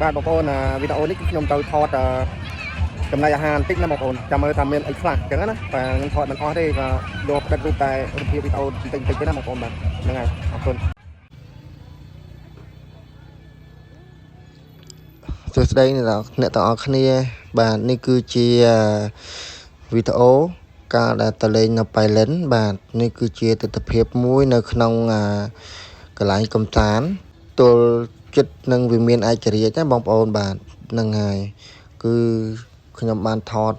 បាទបងប្អូនអាវីដេអូនេះគឺខ្ញុំទៅថតអឺចំណីអាហារបន្តិចណាបងប្អូនចាំមើលថាមានអីខ្លះអញ្ចឹងណាបាទខ្ញុំថតមិនអស់ទេបាទយកផ្ដិតរូបតែរូបភាពវីដេអូបន្តិចបន្តិចទេណាបងប្អូនបាទហ្នឹងហើយអរគុណ សួស្តីអ្នកទាំងអស់គ្នា បាទនេះគឺជាវីដេអូកាលដែលតលេងនៅប៉ៃលិនបាទនេះគឺជាទស្សនភាពមួយនៅក្នុងកន្លែងកំសាន្តទល់ចិត្តនឹងវិមានឯករាជ្យណាបងប្អូនបាទហ្នឹងហើយគឺខ្ញុំបានថត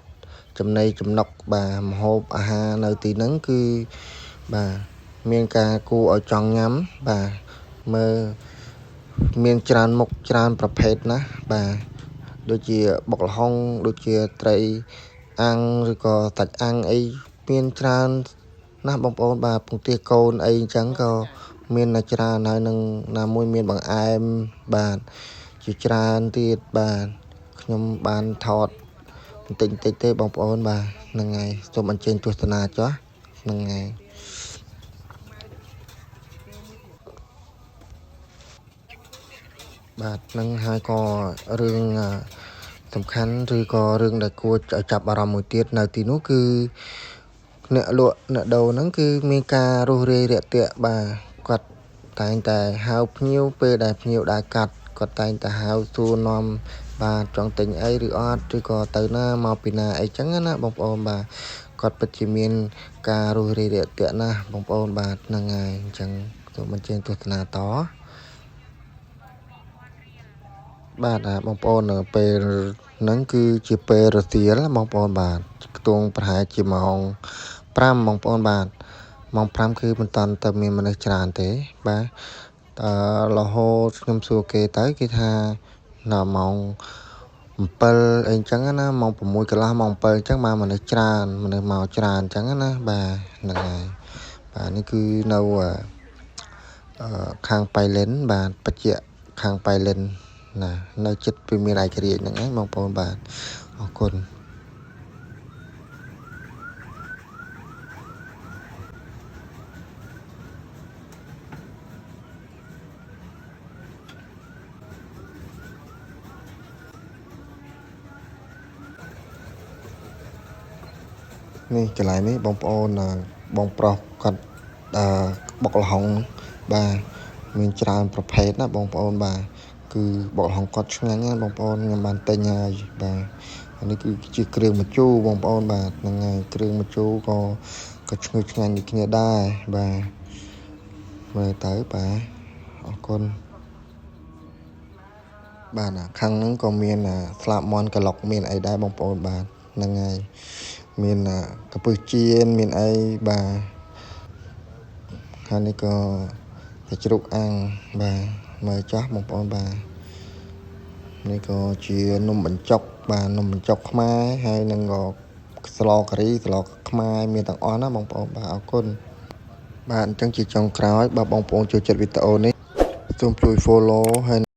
ចំណីចំណុកបាទម្ហូបអាហារនៅទីហ្នឹងគឺបាទមានការគួរឲ្យចង់ញ៉ាំបាទមើលមានច្រើនមុខច្រើនប្រភេទណាស់បាទដូចជាបុកល្ហុងដូចជាត្រីអាំងឬក៏សាច់អាំងអីមានច្រើនណាស់បងប្អូនបាទពងទាកូនអីអញ្ចឹងក៏មានតែច្រើនហើយនឹងណាមួយមានបង្អែមបាទជាច្រើនទៀតបាទខ្ញុំបានថតបន្តិចបន្តិចទេបងប្អូនបាទហ្នឹងហើយសូមអញ្ជើញទស្សនាចុះហ្នឹងហើយបាទនឹងហើយក៏រឿងសំខាន់ឬក៏រឿងដែលគួរឲ្យចាប់អារម្មណ៍មួយទៀតនៅទីនោះគឺអ្នកលក់អ្នកដូរហ្នឹងគឺមានការរួសរាយរាក់ទាក់បាទគាត់តែងតែហៅភ្ញៀវពេលដែលភ្ញៀវដើរកាត់គាត់តែងតែហៅសួរនាំបាទចង់ទិញអីឬអត់ឬក៏ទៅណាមកពីណាអីចឹងណាបងប្អូនបាទគាត់ពិតជាមានការរួសរាយរាក់ទាក់ណាស់បងប្អូនបាទហ្នឹងហើយអញ្ចឹងសូមអញ្ជើញទស្សនាតបាទបងប្អូននៅពេលហ្នឹងគឺជាពេលរសៀលបងប្អូនបាទខ្ទង់ប្រហែលជាម៉ោង5បងប្អូនបាទម៉ោង5គឺមិនតាន់ទៅមានមនុស្សច្រើនទេបាទអឺរហូតខ្ញុំសួរគេទៅគេថានៅម៉ោង7អីចឹងណាម៉ោង6កន្លះម៉ោង7អញ្ចឹងបានមនុស្សច្រើនមនុស្សមកច្រើនអញ្ចឹងណាបាទហ្នឹងហើយបាទនេះគឺនៅខាងប៉ៃលិនបាទបច្ចៈខាងប៉ៃលិនណានៅចិត្តវិមានឯករាជ្យហ្នឹងឯងបងប្អូនបាទអរគុណនេះកន្លែងនេះបងប្អូនបងប្រុសគាត់បុកល្ហុងបាទមានច្រើនប្រភេទណាបងប្អូនបាទគឺបុកល្ហុងគាត់ឆ្ងាញ់ណាបងប្អូនខ្ញុំបានទិញហើយបាទនេះគឺជាគ្រឿងម្ជូរបងប្អូនបាទហ្នឹងហើយគ្រឿងម្ជូរក៏ឈ្ងុយឆ្ងាញ់ដូចគ្នាដែរបាទមើលទៅបាទអរគុណបាទខាងហ្នឹងក៏មានស្លាបមាន់ក្លុកមានអីដែរបងប្អូនបាទហ្នឹងហើយមានកាពឹសចៀនមានអីបាទហើយនេះក៏សាច់ជ្រូកអាំងបាទមើលចាស់បងប្អូនបាទនេះក៏ជានំបញ្ចុកបាទនំបញ្ចុកខ្មែរហើយនឹងក៏ស្លការីស្លខ្មែរមានទាំងអស់ណាបងប្អូនបាទអរគុណបាទអញ្ចឹងជាចុងក្រោយបើបងប្អូនចូលចិត្តវីដេអូនេះសូមជួយ follow ហើយ